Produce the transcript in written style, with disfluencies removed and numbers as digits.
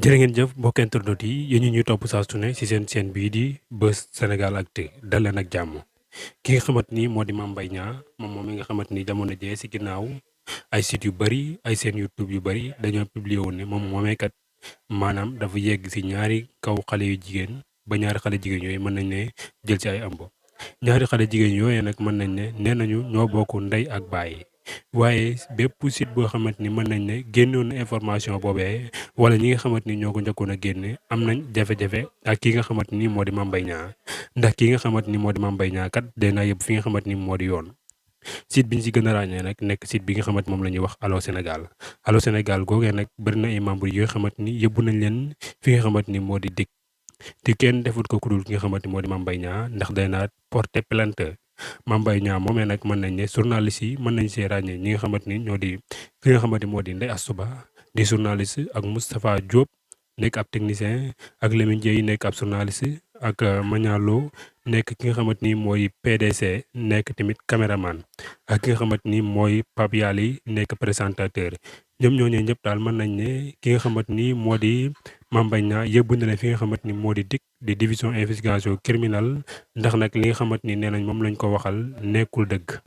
jërë ngeen jëf mbokki internautes yi yéen ñi ñuy topp saa su ne ci seen chaîne bii di Buzz Sénégalactu dal leen ak jàmm ki nga xamante ni moo di Mame Mbaye Niang moom mi nga xamante ni jamono jee ci ginnaaw ay sites yu bëri ay seen YouTube yu bëri dañoo publier woon ne moom moomee kat maanaam dafa yegg ci ñaari kaw xale yu jigéen ba ñaari xale jigéen yooyu mën nañ ne jël ci ay ëmb ñaari xale jigéen yooyu nag mën nañ ne nee nañu ñoo bokk ndey ak baay waaye bépp site boo xamante ni mën nañ ne génnoon na information boobee wala ñi nga xamante ni ñoo ko njëkkoon a génne am nañ jafe-jafe ak ki nga xamante ni moo di Mame Mbaye Niang ndax ki nga xamante ni moo di Mame Mbaye Niang kat dina yëpp fi nga xamante ni moo di yoon site bi ñu si gën a ràññee nag nekk site bi nga xamante moom la ñuy wax Allô Sénégal Allô Sénégal googee nag bëri na ay membres yi nga xamante ni yóbbu nañ leen fi nga xamante ni moo di DIC te kenn defut ko ku dul ki nga xamante ni moo di Mame Mbaye Niang ndax day naa porter plainte Mame Mbaye Niang moomee nag mën nañ ne journaliste yi mën nañ see ràññee ñi nga xamante ni ñoo di ki nga xamante ni moo di Ndeye Astou Ba di journaliste ak Moustapha Diop nekk ab technicien ak Lamine Dieye nekk ab journaliste ak Magnalo nekk ki nga xamante ni mooy PDC nekk tamit caméraman ak ki nga xamante ni mooy Pape Yali nekk présentateur ñoom ñooñee ñëpp daal mën nañ ne ki nga xamante ni moo di Mame Mbaye Niang yóbbu na leen fi nga xamante ni moo di DIC di division investigation criminelle ndax nag li nga xamante ni nee nañ moom lañ ko waxal nekkul dëgg.